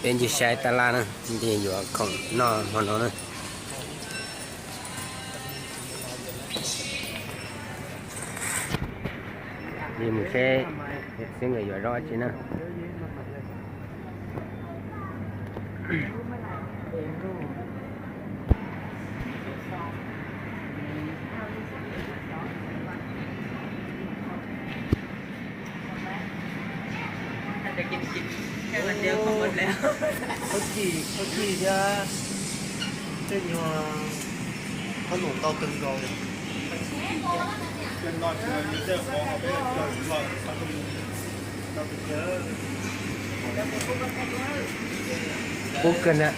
Peb ncig saib tab laj na, ncig yuav khoom noj hmo no na. Ncig mus seb xib nkawd yuav zaub dab tsi na. Khaub cij thiab tej nyuag khaub ncaws ntau kawg nkaus. Ub kawg na.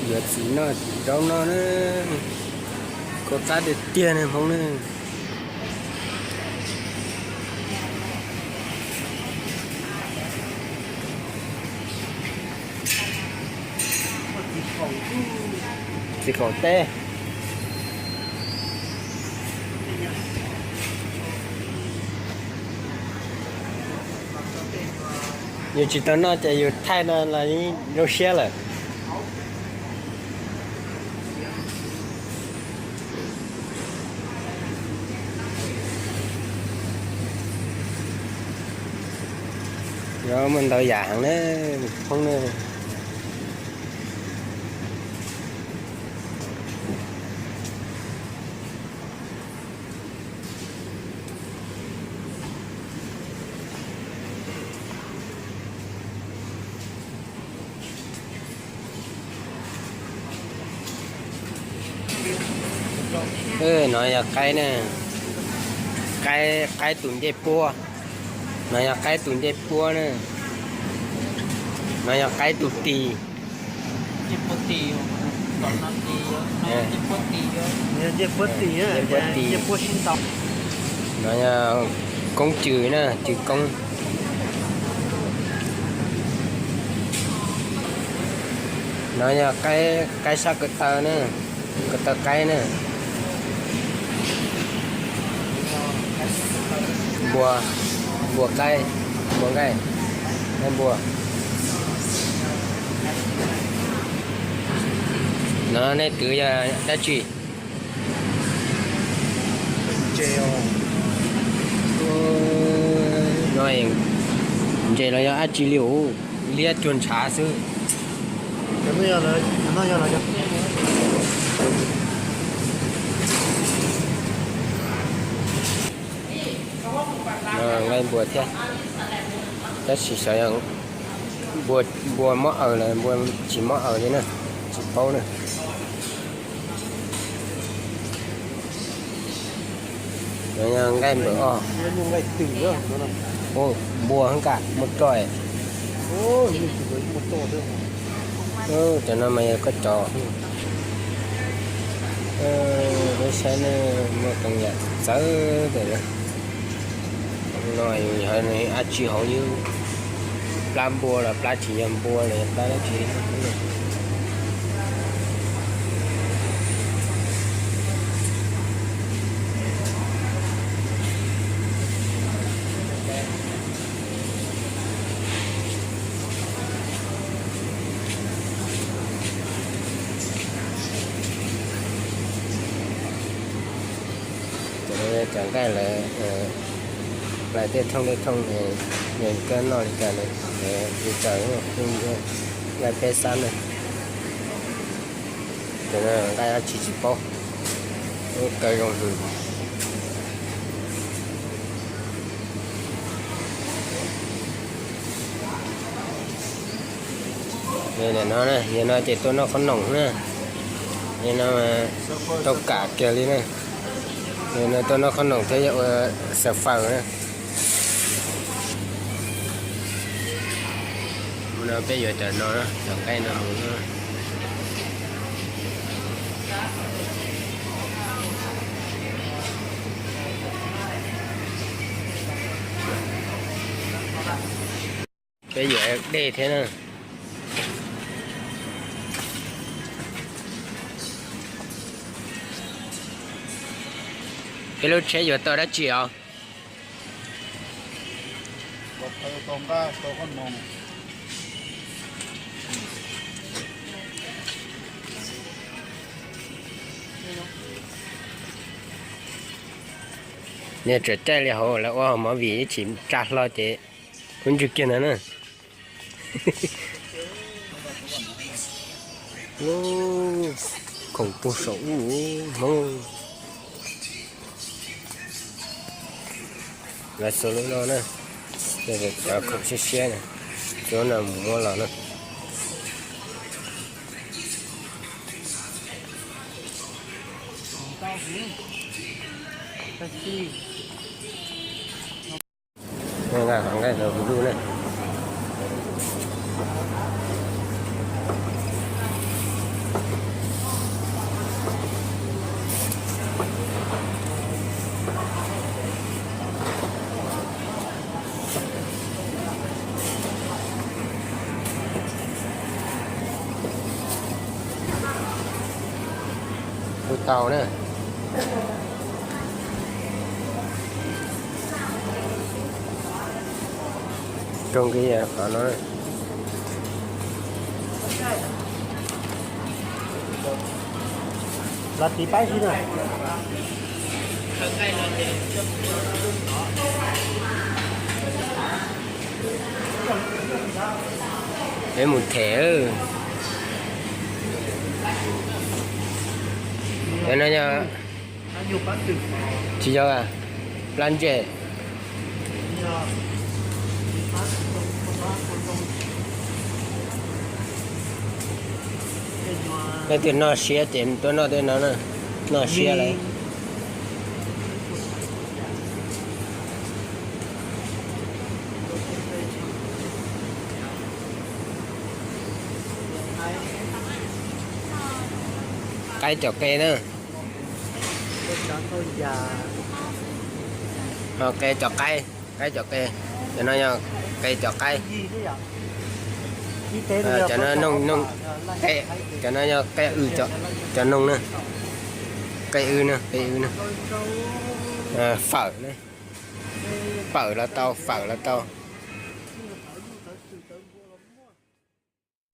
Yuav txiv noj txiv zaub noj na, khaub qab tiag tiag ne Hmoob ne. Txiv qaum teb. Yus tsis tau noj ces yus thaij no los zoo siab lawm. Yuav muaj ntau yam heev na, Hmoob na. No yog qaib na, qaib, qaib tus ncej puab. No yog qaib tus ncej puab na. No yog qaib tus tis. Ncej puab tis. No yog koob cws na, cws koob. No yog qaib sab ko taw na, ko taw qaib na. Npua, npua qaib, npua nqaij, qaib npua. No nej twv yog dab tsi? No ntses los yog dab tsi li os, liab cuag ntshav xwb. Nqaij npua thiab, tab sis xyov yog npua mob aws los npua tsis mob aws li na, tsis paub na. No yog nqaij npawm os. Npua kam muaj roj. Cov no mas yog koj cov. Peb saib ne, muaj tau yam txawv tawm na. No yog dab tsi hauv, yog plab npua los plab tsis yog npua los yog plab dab tsi. Cov nqaij lawv hlais tej thooj tej thooj, nws kawg noj li cas, li cas, nqaij peb xab na. Cov nqaij dab tsi tsis paub, kaw zoo hwv. Nim no na, yog no ces tuaj noj qhob noom na. Yog no tau kam kiag li na. Yog no tuaj noj qhob noom thiab yog ua xav faws na. Mus no peb yuav cov no, cov nqaij no mus no. Peb yuav dej thiab na. Peb lub tsheb yuav tau dab tsi os? Niag tseem caij li hauv lawv ua movie ib chim tsa hlo ces kub ntswg kiag ntawd na. Khoom puag saum ub Hmoob. Lawv xuas lub no na, cov khoom siab siab na, xuas no mus muab los na. Nqa qhov nqaij rau kuv lub na. Kuj tau na. Rooj kiag qhov no. Los tiv pab xwb na. Peb mus them. Cov no yog, tsis yog, plab ntseg. Leej twg noj siab ces tuaj noj tej no na, noj siab lawm. Qaib cov qe na. Ho qe cov qaib, qaib cov qe. Cov no yog qe cov qaib. Cov no noog, noog, cov no yog qe w, cov noog na. Qe w na, qe w na. Fawm na. Fawm los tau, fawm los tau.